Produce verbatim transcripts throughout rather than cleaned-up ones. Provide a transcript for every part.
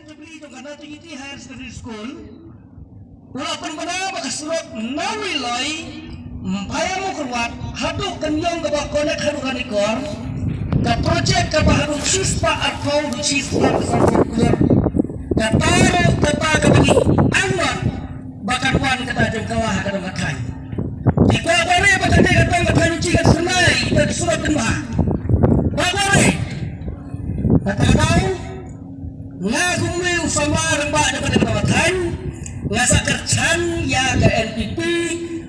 Jong ka Nativity Higher Secondary School u la pynbna ba ka surok na Ri Loi, Mphaya Mawkyrwat haduh Kynïong kaba connect haduh Ranikor, ka project kaba haduh shispah arphew haduh shispah sanphew klur. Kata ruh kata kaba ngi angnud ba kan wan kata jong ka la ha ka dong ka thaiñ. Ki kwah ba re ba kata ka dong ka thaiñ u chi ka thnai ba ka surok kan ba. Ba ba re. Kata ka dong Nga kum u samla rangbah jong ka dong ka thaiñ, nga sa kyrchan ïa ka N P P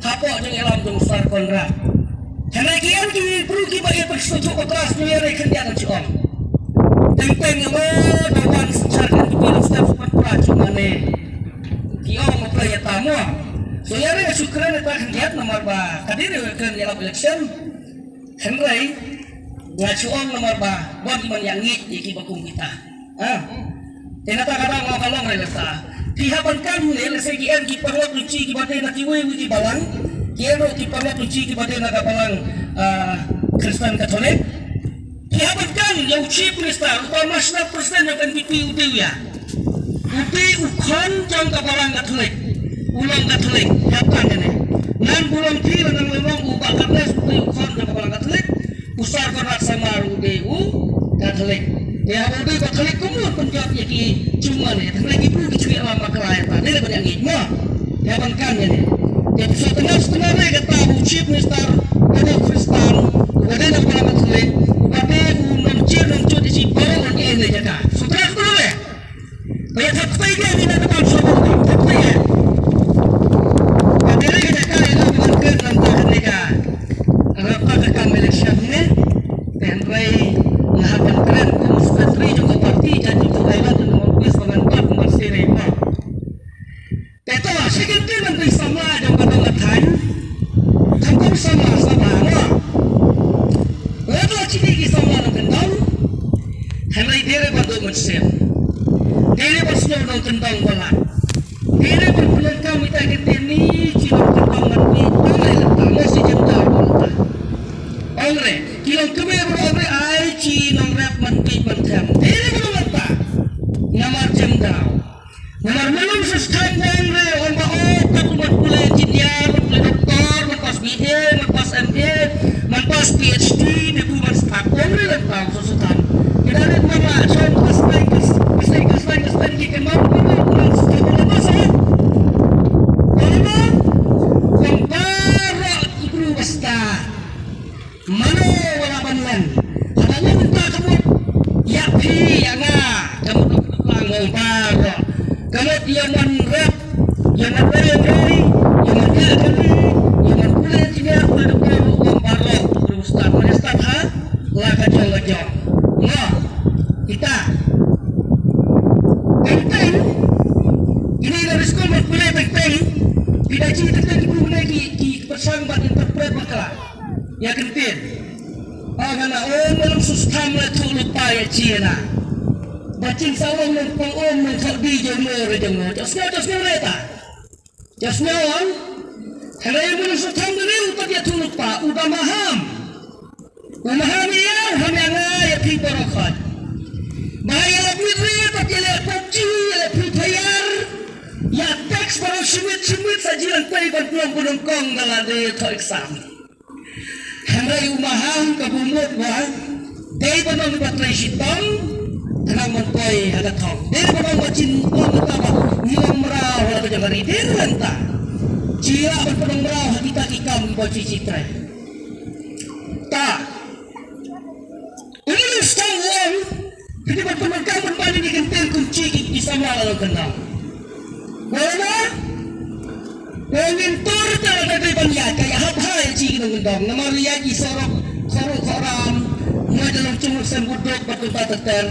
hapoh jong ïalam jong u Sir Conrad. Hynrei ki em ki briew kiba ïa pyrshah ïa ka trust, ïa re khyndiat, nga shu ong. Teng teng ïa mo da wan synshar ka N P P da step span pra jong mane. Ki ong mo pra ïa ta mo. So ïa re nga shu kren ïa ta khyndiat namar ba ka dei re kren ïalap election. Hynrei nga shu ong namar ba bun ki man ïa ngeit ïa kiba kum kita. Ha. Te nata ka dang nga ka long re lesa. Phi hap ban kan ne lesa ki em ki paralok luchi kiba dei na kiwei wei ki balang. Ki em ruh ki paralok luchi kiba dei na ka balang, ah, Khristan Katholik. Phi hap ban kan ïa u Chief Minister uba National President of N P P u dei u ïa. U dei u khon jong ka balang Katholik. U long Katholik. Phi hap kan ne. Ngan buh long phi la nang long u ba Katholik u dei u khon jong ka balang Katholik. U Sir Conrad Sangma ruh u dei u Katholik. Te haba u dei Katholik kumno pynjot ïa ki jingmane. Tang lei ki briew ki shu ïalam bakla ïa ta. Dei ban ïa ngeit mo. Te ban kan ïa ne. Te shu tynga shu tynga re kata u Chief Minister uba dei Khristan, uba dei na Parliament Hall, uba dei u nongshir nongshut ïa shi baroh un ïa ne jaka. Shu tynga shu tynga re. Ba ïa thap tei ïa ne na ka bam shu tynga thap tei ïa. Ka dei re ka jaka ïa ka ban kren nangta kane ka. Rap ka kam election ne. Te hynrei nga hap ban kren kum secretary jong ka party, jong ka Thailand, jong ka office, ba ngan pat kumba sere mo. Te to, shi kyntien ban pyn samla jong ka dong ka thaiñ. Kan pyn samla samla mo. Lada la chini ki samla nongkyndong. Hynrei dei re ban duh mynsiem. Dei re ban sngewdon kyndong ba lad. Dei re ban pynlong kam ita ki kyntien ni chi nongkyndong ban pyn tang re lynta mo shi jingdaw ba lynta. Ong re, ki long kmie ba ong re ai chi nongrep ban pyn ban them. Dei re ban ong lynta. Namar jingdaw. Namar mano shu skhem ong re, ong ba, oh, pat u man pule engineer, man pule doktor, man pass B A, man pass M A, man pass P H D, dei bu man stad ong re lem tang shu skhem. Kita re man la shon pass nine, pass nine, pass nine, pass nine, ki kynmaw, man la, man la skhem ong re pass, eh. Ong re, ong baroh ki bru ba stad. Mano wala ban wan. Haba wan mynta ka mut ïa phi ïa nga ka mut ka lang ong baroh. Ka mut ïa man rep, ïa man rep, ïa man rep, ïa man pule engineer, pule doktor, ong baroh. Pule ustad, pule ustad ha la ka jong ka jong. Mo kita. Teng teng ini la riskul man pule teng teng. Phi da chi teng teng ki pule ki ki pyrshang ban interpret bakla. Ïa kyntien. Ong hana, oh, malum sustam la thuh lypa ïa chi na. Ba chin sa ong nong pang ong nong khaw di jong no re jong no. Just no, just no re ta. Just no ong. Hynrei malum sustam de re u pat ïa thuh lypa, u da maham. U maham ïa, ham ïa nga ïa phi baroh khot. Ba ïa la mit re pat ïa la PUBG, ïa la Free Fire. Ïa text baroh shimit shimit sa jilang pei ban pynlong pynlong kong da la de thoh exam. Hynrei u maham ka bumut ba dei ban ong ba trei shitom, khnang ban poi ha ka thong. Dei ban ong ba chin ong kata ba ngi long mraw ha ka jong ka ri, dei ban ta. Chi ïa ban pynong mraw ha kita ki kam kiba chi chi trei. Ta. Ini stang ong. Kita ban pynong kam ban ban ini kenten kunci ki ki samla la kyndang. Wala Ko ngin tur ta ka dei ban ïaid ka ïa hap hai chi ki nongkyndong namar ïaid ki sorok sorok koram. Mo da long chung sem budok ba kumta ter ter.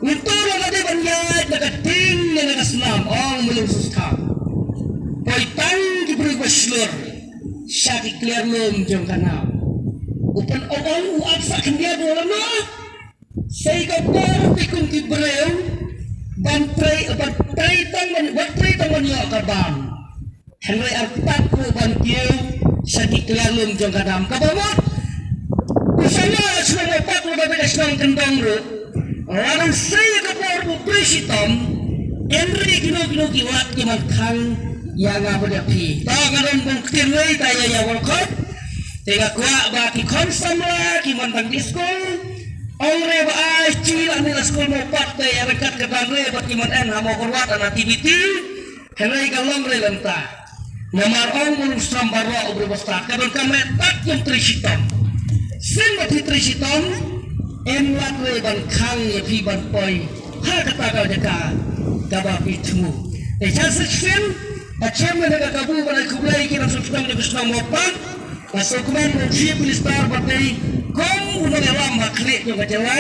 Ngin tur la ka dei ban ïaid na ka ding ne na ka snam ong Mlung Sustham. Poi tang ki briew ba shlur sha ki kliar lum jong ka nam. U pyn ong ong u ap sa khyndiat u la noh. Sei ka por te kum ki briew ban trei, ban trei tang ban, ban trei tang ban ïoh ka bam. Hynrei artat ruh ban kiew sha ki kliar lum jong ka nam. Kaba mut u sngewbha shnong Mawpat ruh kaba ka shnong Kyndong ruh, la dang sei ka por u trei shitom. Hynrei kino kino ki wad ki man khang ïa nga bad ïa phi. Ta nga don bun ktien wei ta ïa ïa wal khot. Te nga kwah ba ki khon samla ki man tang ki skul. Ong re ba ai chi la ni la skul mo pat te ïa rekat ka dan re ba ki man en ha mo korwat ana activity. Hynrei ka long re lanta. Namar ong mun sam baro u bre basta ka don ka met tak kum tri shitom. Sin ba tri shitom. Em lat re ban khang ïa phi ban poi. Ha kata ka jaka kaba phi thmu. Te cha sik sin. Achem ne ka kabu ban ai khublei ki nang suk suk ne suk mo pat. Nga sngewkmen ba u Chief Minister ba dei kum u nongïalam ha khlieh jong ka jylla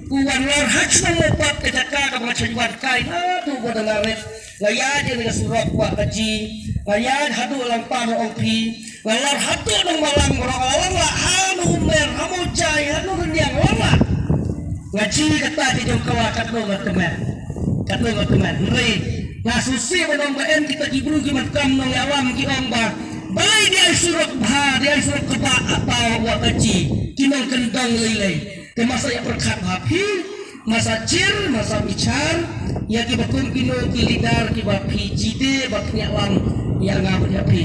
u wan lar ha shnong Mawpat ka jaka kaba nga shait wan kai naduh ba dang nga rit. Nga ïaid ïa ka surok Wah Kaji, nga ïaid haduh Langpar Ongphi, nga lar haduh Nongmalang baroh, nga lar la ha Nongummer, ha Mawjai, ha Nongrynïeng, nga lar la. Nga ji kata ki jong ka la katno nga kmen. Katno nga kmen. Hynrei nga sngewsih ba nong ba en kita ki briew ki man kam nongïalam ki ong ba balei dei ai surok bha, dei ai surok kaba ata wa ka ji ki nongkyndong lei lei. Te masa ïa pyrkhat bha phi, masa jir, masa bichar ïa kiba kum kino ki leader kiba phi jide ba phi ïalam ïa nga bad ïa phi.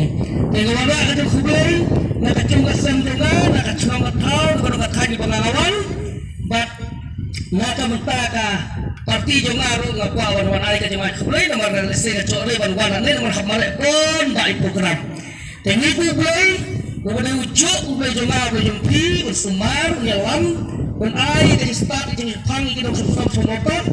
Te nga wanrah ka jingkhublei na ka jong ka sem jong nga, na ka chnong ka thaw, na ka dong ka thaiñ ba nga la wan. Bad na ka mynta ka parti jong nga ruh nga kwah wan wan ai ka jingkhublei namar lehse nga chok re ban wan ne namar hap mareh bun ba i program. Te ngi khublei, u Blei u juk, u Blei jong nga, u Blei jong phi, un sumar, un ïalam, un ai ka jingstad, ka jingphang ïa ki nongshong shnong shnong Mawpat.